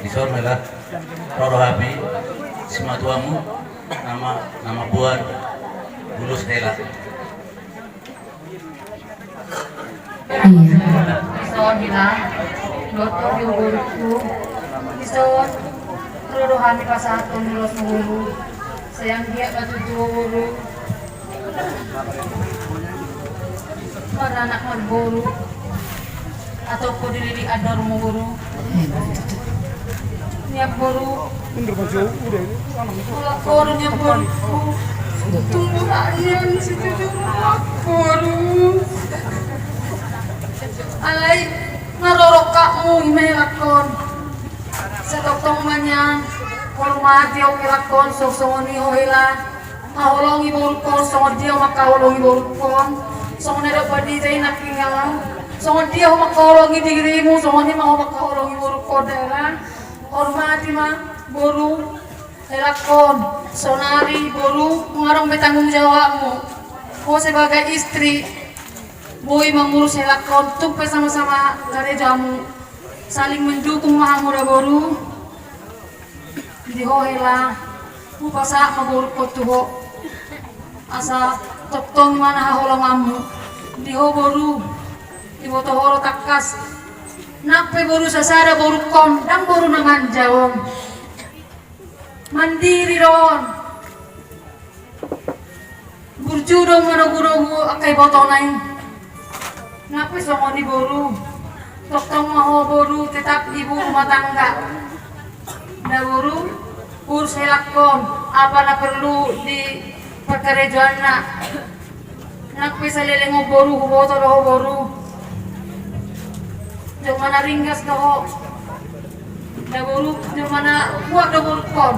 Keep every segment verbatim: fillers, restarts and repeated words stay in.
Dison hela, ro do hami, simatuamu, nama, nama buan, bulus hela. Iya. Dison hela, dohot di boruku, dison, ro do hami pasahathon ulos ni boru, sai anggiat ma tutu boru. Maranak marboru. Atau kau dilili ador muru. Niap boru. Boru niap boru. Tunggu aja di situ dulu, boru. Alai, ngarorok kamu, ime lakon. Satongtong ma nian, hormati au hela lakon, songon i ho hela. Haholongi borungkon, songon dia ho mangkaholongi borungkon. Songon na didok pandita i nangkin, songon dia ho mangkaholongi dirimu, songon i ma ho mangkaholongi borungkon da hela. Hormati ma boru, hela lakon. Saonari boru, nunga adong be tanggung jawabmu. Ho sebagai istri, boi mangurus hela lakon, tung pe sama-sama karejo hamu. Saling mendukung ma hamu da boru. Di ho hela, hupasahat ma borungkon tu ho. Asa tongtong ma na haholonganmu. Di ho boru, diboto ho do tangkas. Nang pe boru sasada borungkon, ndang boru na manja on. Mandiri do on. Burju do manogunogu angka ibotona i. Nang pe songon i boru. Tongtong ma ho boru tetap ibu rumah tangga. Da boru, urus hela lakon, apa na perlu di parkarejoanna. Nang pe saleleng on boru, huboto do ho boru. Jolma na ringgas do ho. Da boru, jolma na kuat do borungkon.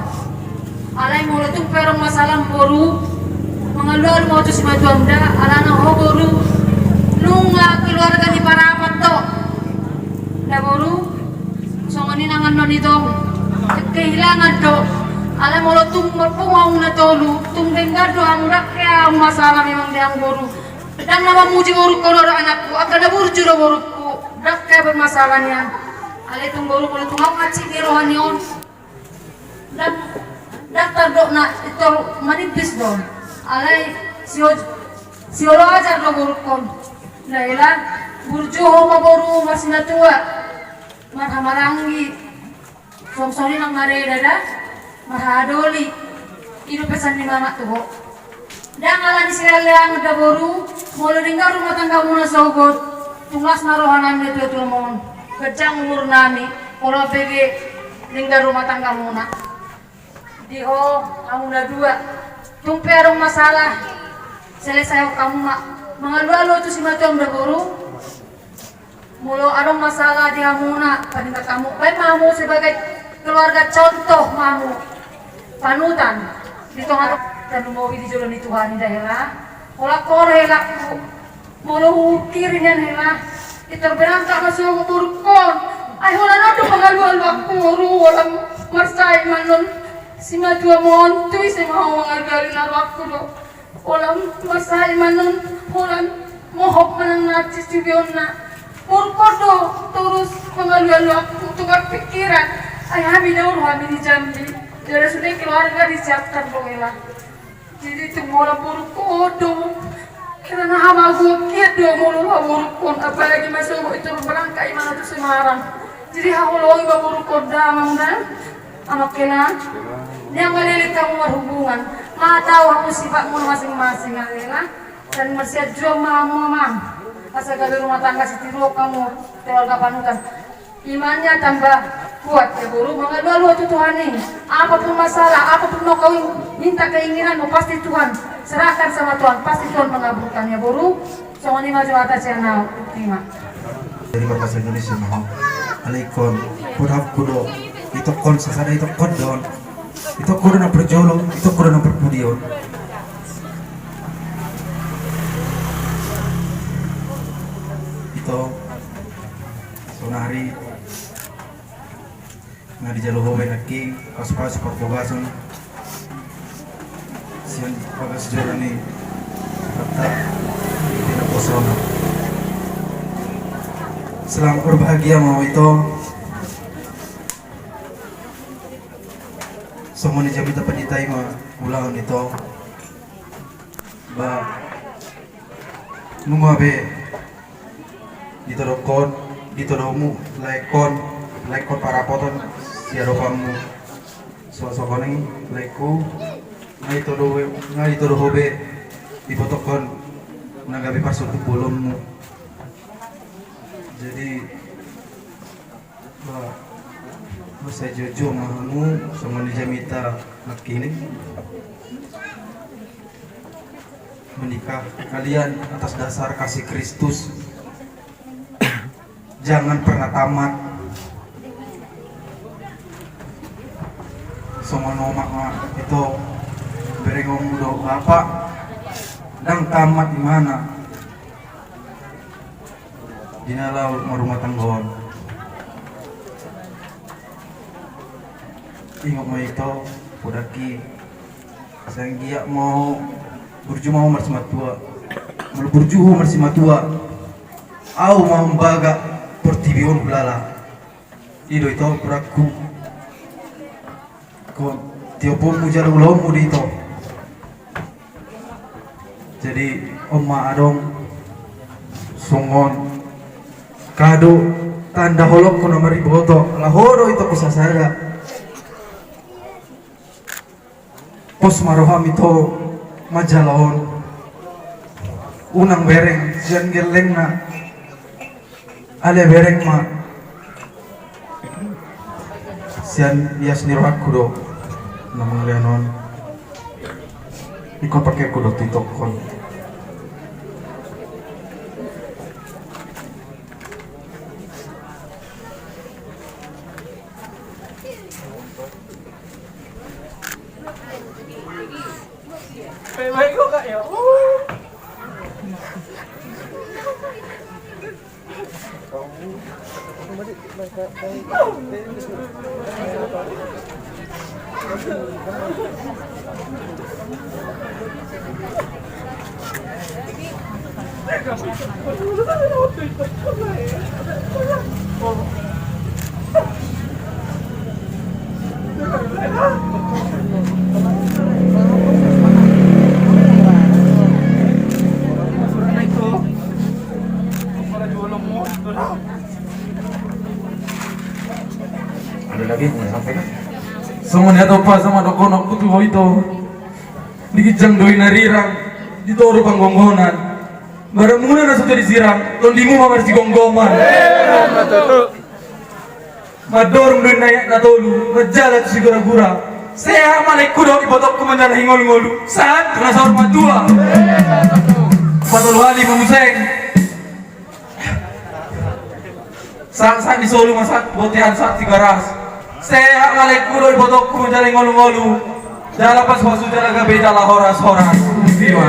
Alai molo tung pe adong masalah boru, mangalualu ma ho tu simatuam da, alana ho boru, nunga keluarga ni parapat do. Da boru, songon i nang annon i tong. Kehilangan do. Alai molo tung marpungu hamu na tolu, tung denggan do hamu, ndang hea hamu masalah memang di hamu boru. Ndang na mamuji borungku do anakku, angka na burju do borungku, ndang hea bermasalah nian. Alai tung boru, molo tung ahu hansit ni roha ni on. Ndang, ndang tardok na itor manimpis do. Alai sio, siolo ajar do borungkon. Da hela, burju ho ma boru marsimatua, marhahamaranggi. Songon i nang mareda da, marhahadoli. I do pesan ni mama tu ho. Ndang ala ni silalean da boru, molo denggan rumah tanggamuna sogot, tung las ma rohanami natuatuam on, ganjang umurnami, molo bege denggan rumah tanggamuna. Di ho hamu na dua, tung pe adong masalah, selesaihon hamu ma, mangalualu tu simatuam da boru. Molo adong masalah di hamuna, paningot hamu, baen ma hamu sebagai keluarga contoh ma hamu, panutan di tonga-tonga. Tarlumobi di jolo ni Tuhan i da hela. Holan ho hela, molo huungkiri nian hela, pintor berangkat ma sogot borungkon. Ai holan on do mangalualu, boru, holan marsahit ma annon simatuam on, tu ise ma ho mangalualu, na rohangku do. Holan marsahit ma annon, holan mohop ma annon na sibionna. Borungkon do torus mangalualu, tu tonga pikiran. Ai hami do, hami di Jambi. Jadi sude keluarga di Siantar do hela. Jadi tung holan borungkon do. Karena hamagoan do molo borungkon, apalagi ma sogot pintor berangkat imana tu Semarang. Jadi haholongi ma borungkon da, amang da. Amang hela, nian ngaleleng hamu marhubungan, nga tahu hamu sifatmu masing-masing, nga hela. Dan marsianjuan ma hamu, amang, asa gabe rumah tangga sitiruon hamu, keluarga panutan. Imannya tambah kuat ya boru, mangalualu tu Tuhan i. Apapun masalah, apapun mau kau minta keinginanmu, pasti Tuhan, serahkan sama Tuhan, pasti Tuhan mengabulkan ya boru. Songon i ma jo hata sian ahu, terima. Jadi bahasa Indonesia ma ho. Alai ingkon, podahonku do, itongkon sasada, itongkon do on. Itongkon do na parjolo, itongkon do na parpudi on. Ito, saonari. Nga dijalo ho be nangkin pasupasu parhobasan sian bagas joro ni Debata di naposona. Selamat berbahagia ma ho ito. Songon i jamita pandita i ma ulaon ito. Ba nunga be ditodokkon, ditodomu, laekkon, laekkon parapoton siadopanmu. So songon i laengku, nga ditodo, nga ditodo ho be, dibotokkon na gabe parsonduk bolonmu. Jadi ba, masa jojo ma hamu songon i jamita nangkining. Menikah kalian atas dasar kasih Kristus. Jangan pernah tamat. Songon omak ma ito, berengonmu do bapak, ndang tamat imana. Di na laho marumah tangga on. Ingot ma ito, podaki. Sai anggiat ma ho burju ma ho marsimatua. Molo burju ho marsimatua, au ma umbaga portibi on hulala. I do ito, purangku. Ko, tioponmu jala ulaonmu do ito. Jadi on ma adong songon kado tanda holongku na mariboto, laho do ito husasada. Pos ma roham ito manjalo on. Unang bereng sian gellengna. Alai bereng ma sian ias ni rohangku do na mangalean on. Ingkon pakeonku do tu itokkon. Ada lagi yang mau disampaikan? Songon i do, Pak, songon dohononku tu ho ito. Di ginjang do i na rirang, di toru panggonggonan. Badanmuna na so jadi sirang, tondimu ma marsigomgoman. Mandorong do i na iat na tolu, manjala tu siguragura. Sehat ma laengku dohot ibotongku manjalahi ngolungolu. Sahat tu na saur matua. Patolu hali ma muse. Sahat, sahat ni solu ma sahat, bontean sahat Tigaras. Sehat ma laengku dohot ibotongku manjalahi ngolungolu. Jala pasupasu jala gabe jala horashoras. Ima.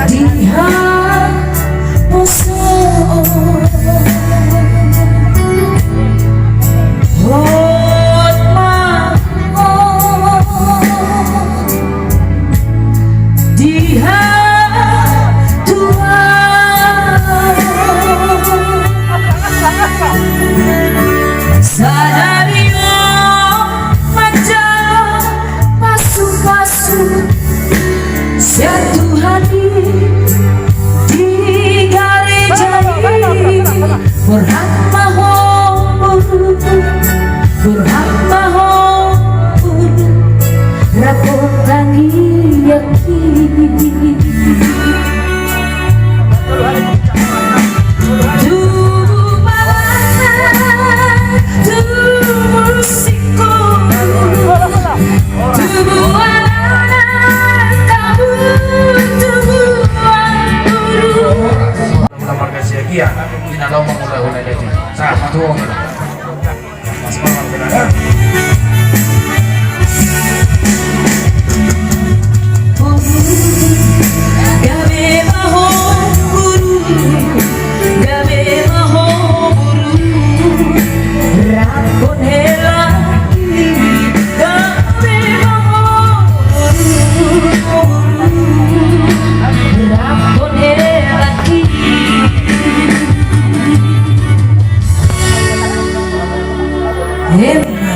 Di haposo. Hot ma ho di hatuaon. Sadari on manjalo pasupasu sian Tuhan i di gareja i. Borhat ma ho boru, borhat ma ho boru, rap tangiang i. Tubu balana, tubu singkop, tubu